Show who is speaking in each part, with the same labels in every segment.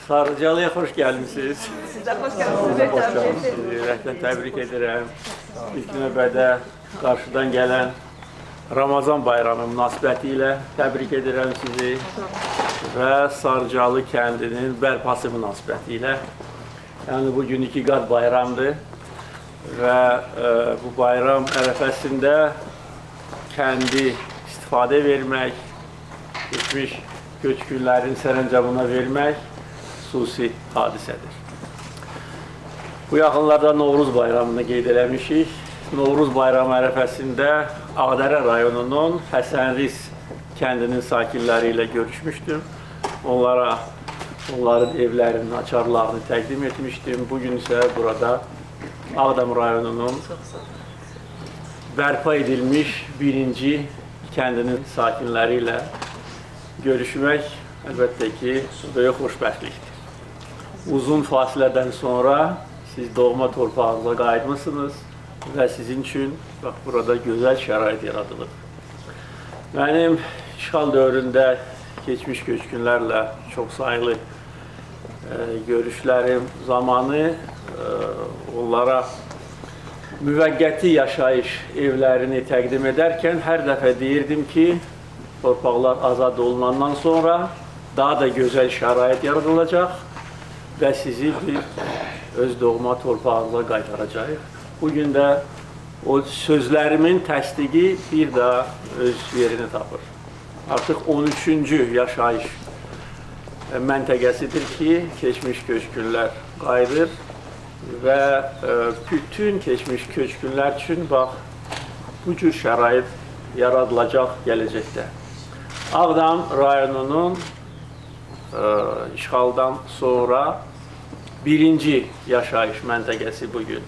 Speaker 1: Sarıcalıya xoş gəlmisiniz.
Speaker 2: Siz də xoş gəlmisiniz.
Speaker 1: Xoş gəlmisiniz. Ürəkdən təbrik edirəm. İlk növbədə qarşıdan gələn Ramazan bayramı münasibəti ilə təbrik edirəm sizi və Sarıcalı kəndinin bərpası münasibəti ilə. Yəni bugün iki qat bayramdır və bu bayram ərəfəsində kəndi istifadə vermək, keçmiş köçkünlərin sərəncamına vermək xüsusi hadisədir. Bu yaxınlarda Novruz bayramını qeyd eləmişik. Novruz bayramı ərəfəsində Ağdərə rayonunun Həsənriz kəndinin sakinləri ilə görüşmüşdüm. Onlara onların evlərinin açarlarını təqdim etmişdim. Bugün isə burada Ağdam rayonunun bərpa edilmiş birinci kəndinin sakinləri ilə görüşmək əlbəttə ki, böyük xoşbəxtlikdir. Uzun fasilədən sonra siz doğma torpağınıza qayıtmısınız və sizin üçün bax burada gözəl şərait yaradılıb. Mənim işğal dövründə keçmiş köçkünlərlə çox saylı görüşlərim zamanı onlara müvəqqəti yaşayış evlərini təqdim edərkən hər dəfə deyirdim ki, torpaqlar azad olunandan sonra daha da gözəl şərait yaradılacaq və sizi bir öz doğma torpağınıza qaytaracağıq. Bugün də o sözlərimin təsdiqi bir daha öz yerini tapır. Artıq 13-cü yaşayış məntəqəsidir ki, keçmiş köçkünlər qayıdır və bütün keçmiş köçkünlər üçün bax bu cür şərait yaradılacaq gələcəkdə. Ağdam rayonunun işğaldan sonra birinci yaşayış məntəqəsi bugün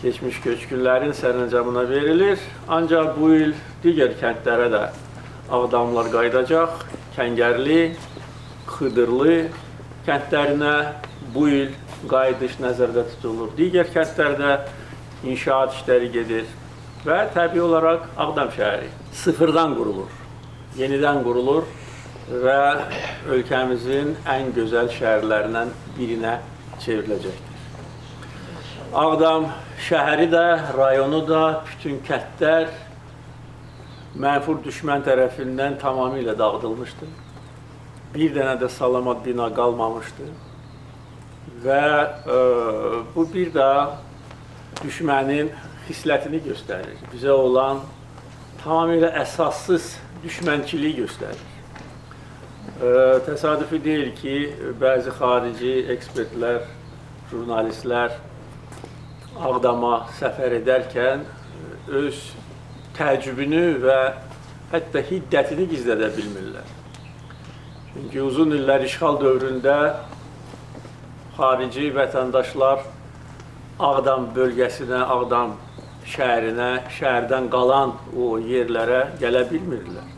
Speaker 1: keçmiş köçkünlərin sərəncamına verilir. Ancaq bu il digər kəndlərə də Ağdamlar qayıdacaq. Kəngərli, Xıdırlı kəndlərinə bu il qayıdış nəzərdə tutulur. Digər kəndlərdə inşaat işləri gedir və təbii olaraq Ağdam şəhəri sıfırdan qurulur, yenidən qurulur və ölkəmizin ən gözəl şəhərlərindən birinə çevriləcəkdir. Ağdam şəhəri də, rayonu da, bütün kəndlər mənfur düşmən tərəfindən tamamilə dağıdılmışdı. Bir dənə də salamat bina qalmamışdı və bu bir daha düşmənin xislətini göstərir. Bizə olan tamamilə əsassız düşmənçiliyi göstərir. Təsadüfi deyil ki, bəzi xarici ekspertlər, jurnalistlər Ağdama səfər edərkən öz təəccübünü və hətta hiddətini gizlədə bilmirlər. Çünki uzun illər işğal dövründə xarici vətəndaşlar Ağdam bölgəsinə, Ağdam şəhərinə, şəhərdən qalan o yerlərə gələ bilmirdilər.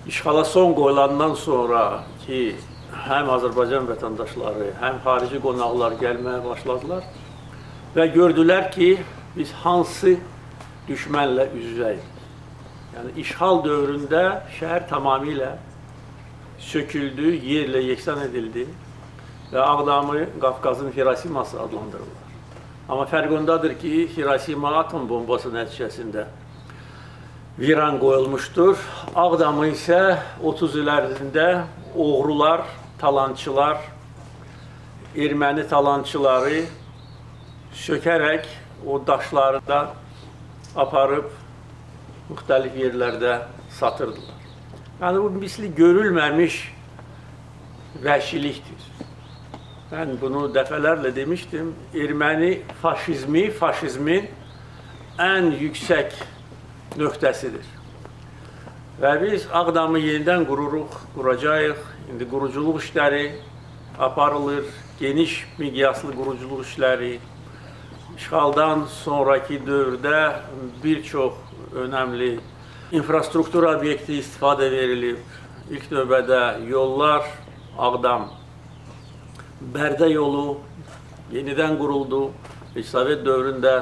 Speaker 1: İşğala son qoyulandan sonra ki, həm Azərbaycan vətəndaşları, həm xarici qonaqlar gəlməyə başladılar və gördülər ki, biz hansı düşmənlə üz-üzəyik. Yəni, işğal dövründə şəhər tamamilə söküldü, yerlə yeksan edildi və Ağdamı Qafqazın Hirosiması adlandırırlar. Amma fərq ondadır ki, Hirosima atom bombası nəticəsində viran qoyulmuşdur. Ağdamı isə 30 il ərzində oğrular, talançılar, erməni talançıları sökərək o daşları da aparıb müxtəlif yerlərdə satırdılar. Yəni, bu misli görülməmiş vəhşilikdir. Mən bunu dəfələrlə demişdim. Erməni faşizmi, faşizmin ən yüksək nöqtəsidir. Və biz Ağdamı yenidən qururuq, quracağıq. İndi quruculuq işləri aparılır, geniş miqyaslı quruculuq işləri. İşğaldan sonraki dövrdə bir çox önəmli infrastruktur obyekti istifadə verilib. İlk növbədə yollar, Ağdam Bərdə yolu yenidən quruldu. Sovet dövründə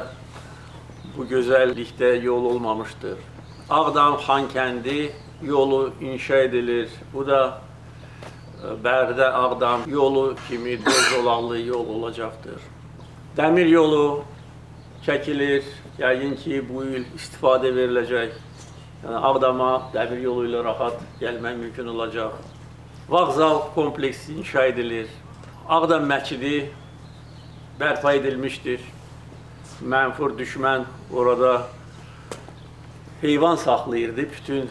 Speaker 1: bu gözəllikdə yol olmamışdır. Ağdam Xankəndi yolu inşa edilir. Bu da Bərdə Ağdam yolu kimi dörd zolaqlı yol olacaqdır. Dəmir yolu çəkilir, yəqin ki, bu il istifadə veriləcək. Yəni Ağdama dəmir yolu ilə rahat gəlmək mümkün olacaq. Vağzal kompleksi inşa edilir. Ağdam məscidi bərpa edilmişdir. Mənfur düşmən orada heyvan saxlayırdı. Bütün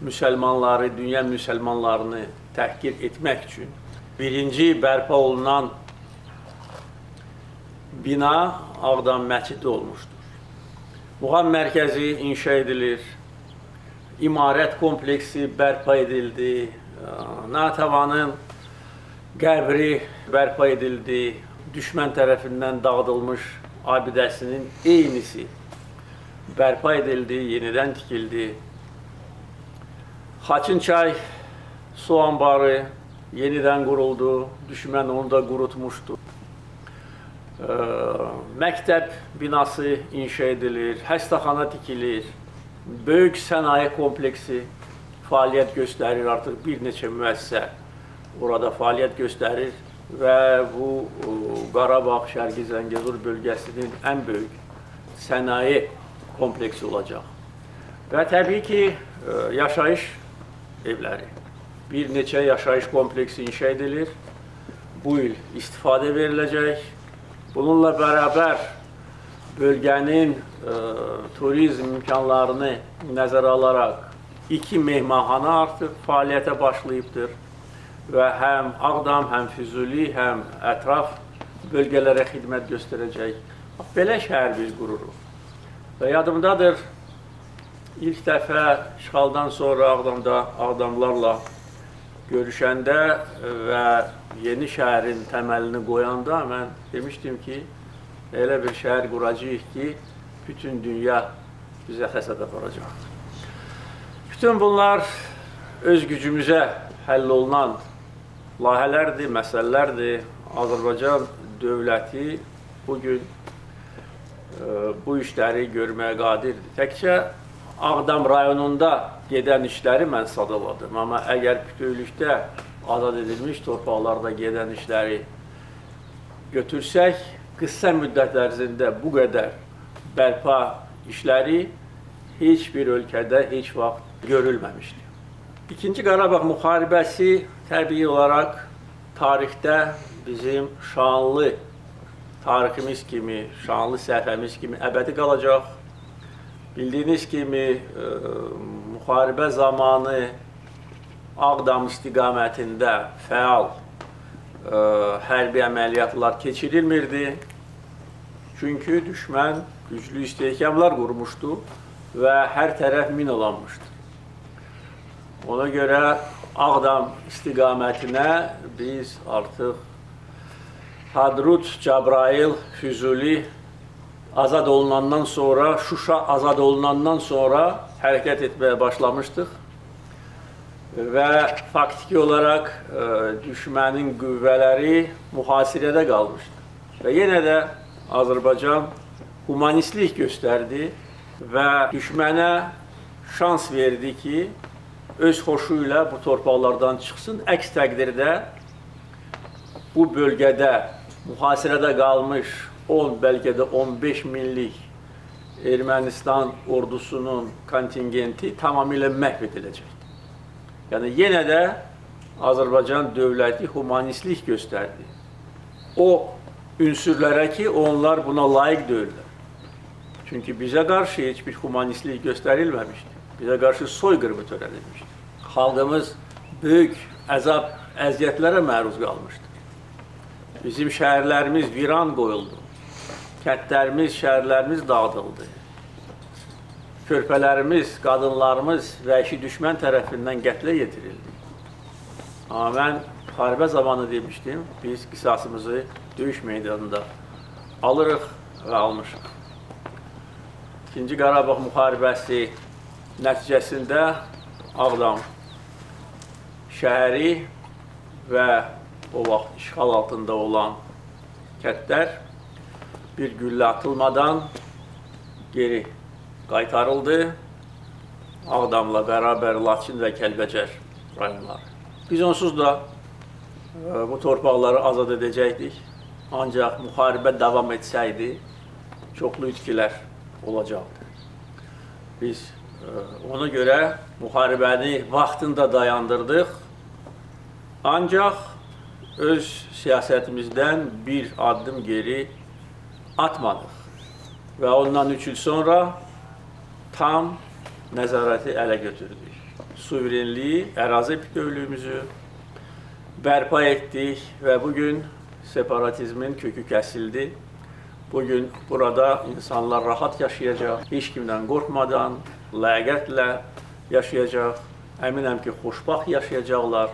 Speaker 1: müsəlmanları, dünya müsəlmanlarını təhqir etmək üçün. Birinci bərpa olunan bina Ağdam məscidi olmuşdur. Muğam mərkəzi inşa edilir. İmarət kompleksi bərpa edildi. Natavanın qəbri bərpa edildi. Düşmən tərəfindən dağıdılmış abidəsinin eynisi bərpa edildi, yenidən tikildi. Xaçınçay su anbarı yenidən quruldu. Düşmən onu da qurutmuşdu. Məktəb binası inşa edilir, xəstəxana tikilir. Böyük sənaye kompleksi fəaliyyət göstərir, artıq bir neçə müəssisə orada fəaliyyət göstərir və bu Qarabağ, Şərqi Zəngəzur bölgəsinin ən böyük sənaye kompleksi olacaq. Və təbii ki, yaşayış evləri. Bir neçə yaşayış kompleksi inşa edilir. Bu il istifadə veriləcək. Bununla bərabər bölgənin turizm imkanlarını nəzərə alaraq 2 mehmanxana artıq fəaliyyətə başlayıbdır və həm Ağdam, həm Füzuli, həm ətraf bölgələrə xidmət göstərəcək. Belə şəhər biz qururuq. Və yadımdadır, ilk dəfə işğaldan sonra Ağdamda Ağdamlarla görüşəndə və yeni şəhərin təməlini qoyanda mən demişdim ki, elə bir şəhər quracağıq ki, bütün dünya bizə həsəd aparacaqdır. Bütün bunlar öz gücümüzə həll olunan layihələrdir, məsələlərdir. Azərbaycan dövləti bugün bu işləri görməyə qadirdir. Təkcə Ağdam rayonunda gedən işləri mən sadaladım. Amma əgər bütövlükdə azad edilmiş torpaqlarda gedən işləri götürsək, qısa müddət ərzində bu qədər bərpa işləri heç bir ölkədə heç vaxt görülməmişdi. İkinci Qarabağ müharibəsi təbii olaraq tarixdə bizim şanlı tariximiz kimi, şanlı səhifəmiz kimi əbədi qalacaq. Bildiyiniz kimi, müharibə zamanı Ağdam istiqamətində fəal hərbi əməliyyatlar keçirilmirdi. Çünki düşmən güclü istehkamlar qurmuşdu və hər tərəf minalanmışdı. Ona görə Ağdam istiqamətinə biz artıq Hadrut, Cəbrayıl, Füzuli azad olunandan sonra, Şuşa azad olunandan sonra hərəkət etməyə başlamışdıq və faktiki olaraq düşmənin qüvvələri mühasirədə qalmışdı. Və yenə də Azərbaycan humanistlik göstərdi və düşmənə şans verdi ki, öz xoşu ilə bu torpaqlardan çıxsın. Əks təqdirdə bu bölgədə mühasirədə qalmış 10, bəlkə də 15 minlik Ermənistan ordusunun kontingenti tamamilə məhv ediləcəkdir. Yəni, yenə də Azərbaycan dövləti humanistlik göstərdi. O ünsürlərə ki, onlar buna layiq deyirlər. Çünki bizə qarşı heç bir humanistlik göstərilməmişdi. Bizə qarşı soyqırımı törədilmişdi. Xalqımız böyük əzab, əziyyətlərə məruz qalmışdı. Bizim şəhərlərimiz viran qoyuldu. Kəndlərimiz, şəhərlərimiz dağıdıldı. Körpələrimiz, qadınlarımız vəhşi düşmən tərəfindən qətlə yetirildi. Amma mən müharibə zamanı demişdim, biz qisasımızı döyüş meydanında alırıq və almışıq. İkinci Qarabağ müharibəsi nəticəsində Ağdam şəhəri və o vaxt işğal altında olan kəndlər bir güllə atılmadan geri qaytarıldı. Ağdamla bərabər Laçın və Kəlbəcər rayonları. Biz onsuz da Bu torpaqları azad edəcəkdik. Ancaq müharibə davam etsəydi, çoxlu itkilər olacaqdı. Biz ona görə müharibəni vaxtında dayandırdıq. Ancaq öz siyasətimizdən bir addım geri atmadıq. Və ondan 3 il sonra tam nəzarəti ələ götürdük. Suverenliyi, ərazi bütövlüyümüzü bərpa etdik və bugün separatizmin kökü kəsildi. Bugün burada insanlar rahat yaşayacaq, heç kimdən qorxmadan, ləyaqətlə yaşayacaq. Əminəm ki, xoşbəxt yaşayacaqlar.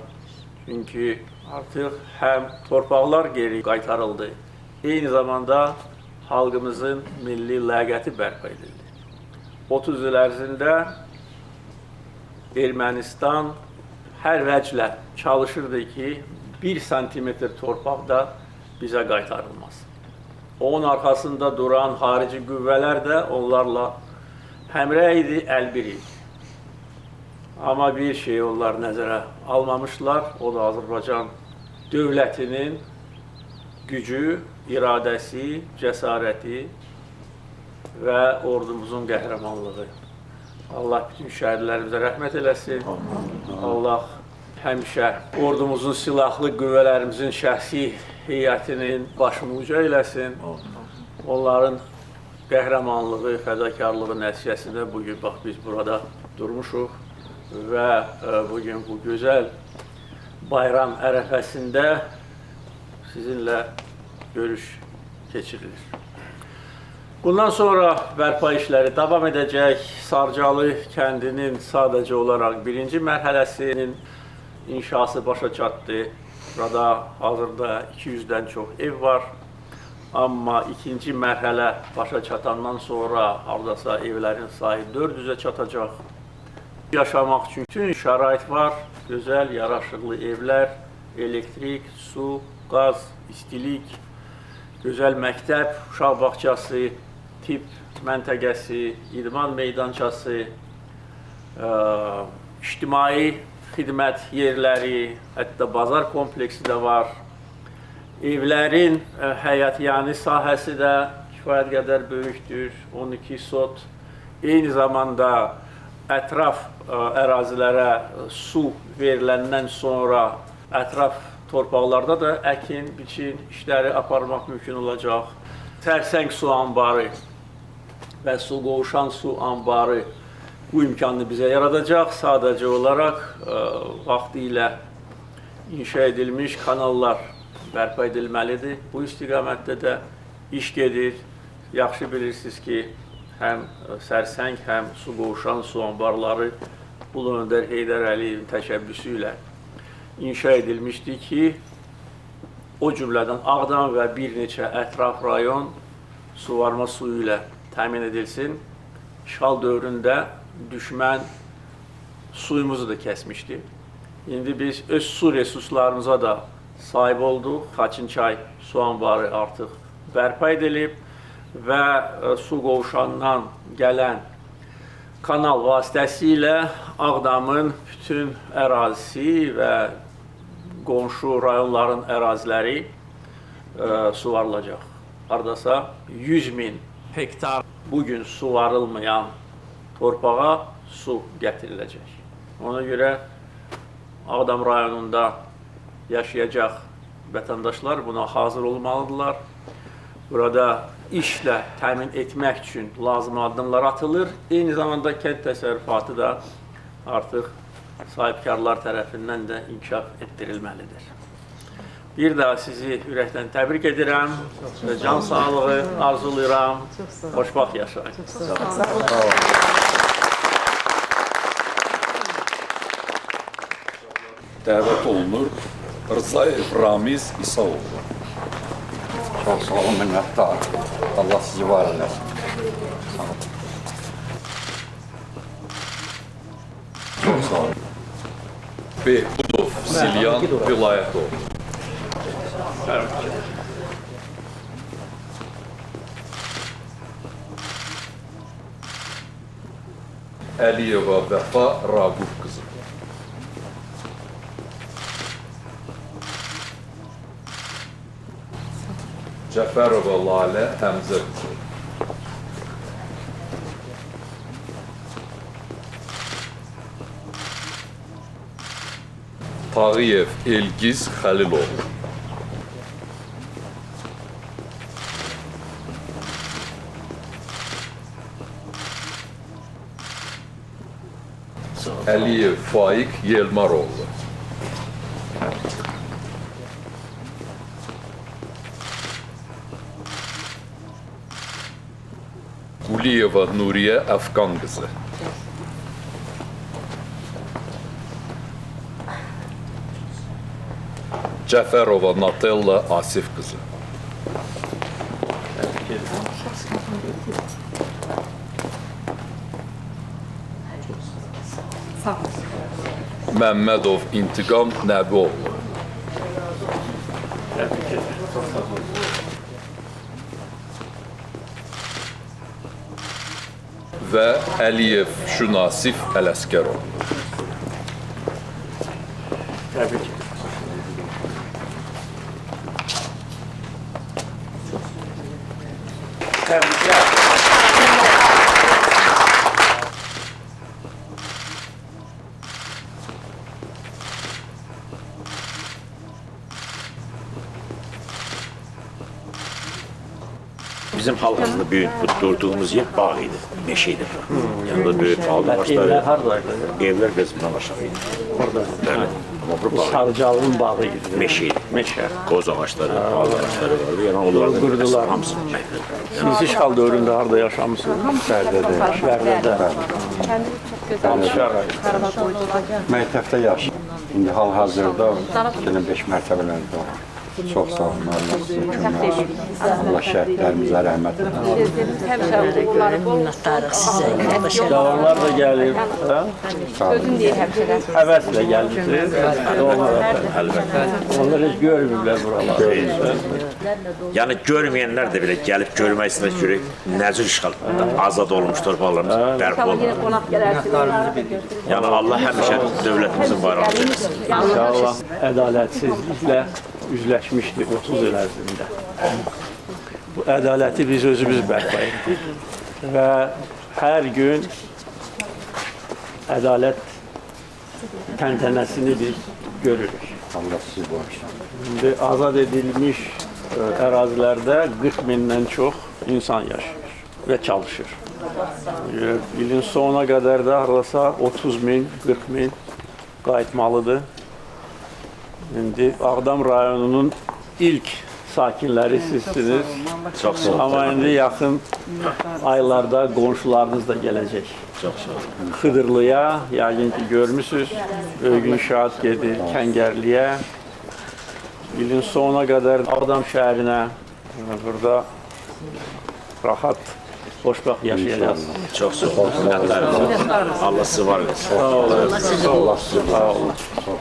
Speaker 1: Çünki artıq həm torpaqlar geri qaytarıldı, eyni zamanda xalqımızın milli ləyaqəti bərpa edildi. 30 il ərzində Ermənistan hər vəclə çalışırdı ki, 1 santimetr torpaq da bizə qaytarılmaz. Onun arxasında duran xarici qüvvələr də onlarla həmrəy idi, əlbir idi. Amma bir şeyi onlar nəzərə almamışlar, o da Azərbaycan dövlətinin gücü, iradəsi, cəsarəti və ordumuzun qəhrəmanlığı. Allah bütün şəhidlərimizə rəhmət eləsin. Allah həmişə ordumuzun, silahlı qüvvələrimizin şəxsi heyətinin başını uca eləsin. Onların qəhrəmanlığı, fədakarlığı nəticəsində bugün bax biz burada durmuşuq və bugün bu gözəl bayram ərəfəsində sizinlə görüş keçirilir. Bundan sonra bərpa işləri davam edəcək. Sarcalı kəndinin sadəcə olaraq birinci mərhələsinin inşası başa çatdı. Burada hazırda 200-dən çox ev var. Amma ikinci mərhələ başa çatandan sonra hardasa evlərin sayı 400-ə çatacaq. Yaşamaq üçün bütün şərait var. Gözəl, yaraşıqlı evlər, elektrik, su, qaz, istilik, gözəl məktəb, uşaq bağçası, tibb məntəqəsi, idman meydançası, ictimai xidmət yerləri, hətta bazar kompleksi də var. Evlərin həyətyanı sahəsi də kifayət qədər böyükdür, 12 sot. Eyni zamanda ətraf ərazilərə su veriləndən sonra ətraf torpaqlarda da əkin, biçin işləri aparmaq mümkün olacaq. Sərsəng su anbarı və su qovuşan su anbarı bu imkanı bizə yaradacaq. Sadəcə olaraq vaxtilə inşa edilmiş kanallar bərpa edilməlidir. Bu istiqamətdə də iş gedir. Yaxşı bilirsiniz ki, həm Sərsəng, həm su qovuşan su anbarları Ulu Öndər Heydər Əliyevin təşəbbüsü ilə inşa edilmişdi ki, o cümlədən Ağdam və bir neçə ətraf rayon suvarma suyu ilə təmin edilsin. İşğal dövründə düşmən suyumuzu da kəsmişdi. İndi biz öz su resurslarımıza da sahib olduq. Xaçınçay su anbarı artıq bərpa edilib və su qovuşandan gələn kanal vasitəsilə Ağdamın bütün ərazisi və qonşu rayonların əraziləri suvarılacaq. Hardasa 100.000 hektar bugün suvarılmayan torpağa su gətiriləcək. Ona görə Ağdam rayonunda yaşayacaq vətəndaşlar buna hazır olmalıdırlar. Burada işlə təmin etmək üçün lazım addımlar atılır. Eyni zamanda kənd təsərrüfatı da artıq sahibkarlar tərəfindən də inkişaf etdirilməlidir. Bir daha sizi ürəkdən təbrik edirəm və can sağlığı arzulayıram. Xoşbəxt yaşayın. Sağ olun.
Speaker 2: Dəvət olunur Rzayev Ramiz İsaoğlu.
Speaker 3: Çox sağ olun, minnətdar. Allah sizi var eləsin. Sağ olun.
Speaker 2: Çox sağ olun. Behbudov Silyan Vilayətov. Əliyeva Vəfa Raqub qızı. Cəfərova Lalə Həmzə qızı. Tağıyev Elgiz Xəliloğlu. Əliyev Faiq Yelmaroğlu. Quliyeva Nuriyə Əfqan qızı. Cəfərova Natella Asif qızı.
Speaker 4: Sağ olun.
Speaker 2: Məmmədov İntiqam Nəbioğlu.
Speaker 1: Təbrik edirəm. Çox sağ olun.
Speaker 2: Və Əliyev Şünasif Ələsgərov.
Speaker 1: Təbrik edirəm. Təbriklər.
Speaker 5: Bizim hal-hazırda böyük bu durduğumuz yer bağ idi, meşə idi. Yəni burada böyük palıd ağacları,
Speaker 1: Evlər haradaydı?
Speaker 5: Evlər biraz bundan aşağı idi.
Speaker 1: Orada.
Speaker 5: Bəli. Amma bura bağ idi.
Speaker 1: Sarıcalının bağı idi.
Speaker 5: Meşə idi.
Speaker 1: Meşə.
Speaker 5: Qoz ağacları, palıd ağacları vardı. Yəni onlardan
Speaker 1: Qurdular.
Speaker 5: hamısı məhv oldu.
Speaker 1: Siz işğal dövründə harada yaşamısınız?
Speaker 3: Bərdədə.
Speaker 1: Bərdədə.
Speaker 4: Kəndimiz çox gözəl.
Speaker 3: Məktəbdə yaşayır. İndi hal-hazırda yenə 5 mərtəbələrdə var. Çox sağ olun, Allah sizə kömək olsun. Allah şəhidlərimizə rəhmət eləsin.
Speaker 4: Həmişə uğurları bol olsun.
Speaker 6: Minnətdarıq sizə.
Speaker 1: Cavanlar da gəlir. Hə?
Speaker 4: Sözün deyir həmişə də.
Speaker 1: Həvəslə gəlmisiniz. Onlar,
Speaker 5: Əlbəttə.
Speaker 1: onlar heç görmürlər buraları.
Speaker 5: Yəni görməyənlər də belə gəlib görmək istəyir görək nə cür işğal azad olmuş torpaqlarımız bərpa
Speaker 4: İnşallah yenə
Speaker 5: olunur.
Speaker 4: qonaq gələrsiniz. Onlara da göstəririz.
Speaker 5: Yəni Allah həmişə dövlətimizin bayrağını çəksin.
Speaker 1: İnşallah ədaletsizliklə üzləşmişdi 30 il ərzində. Bu ədaləti biz özümüz bərpa etdik və hər gün ədalət təntənəsini biz görürük.
Speaker 3: Allah sizi bağışlasın.
Speaker 1: İndi azad edilmiş ərazilərdə 40 mindən çox insan yaşayır və çalışır. İlin sonuna qədər də hardasa 30 min, 40 min qayıtmalıdır. İndi Ağdam rayonunun ilk sakinləri sizsiniz.
Speaker 5: Çox sağ olun.
Speaker 1: Amma indi yaxın aylarda qonşularınız da gələcək.
Speaker 5: Çox sağ olun.
Speaker 1: Xıdırlıya, yəqin ki görmüsünüz, böyük inşaat gedir, Kəngərliyə. İlin sonuna qədər Ağdam şəhərinə, burada rahat, xoşbəxt yaşayacaqsınız.
Speaker 5: Çox sağ olun. Minnətdarıq. Allah sizi var eləsin.
Speaker 1: Sağ olun.
Speaker 3: Allah sizi bağışlasın.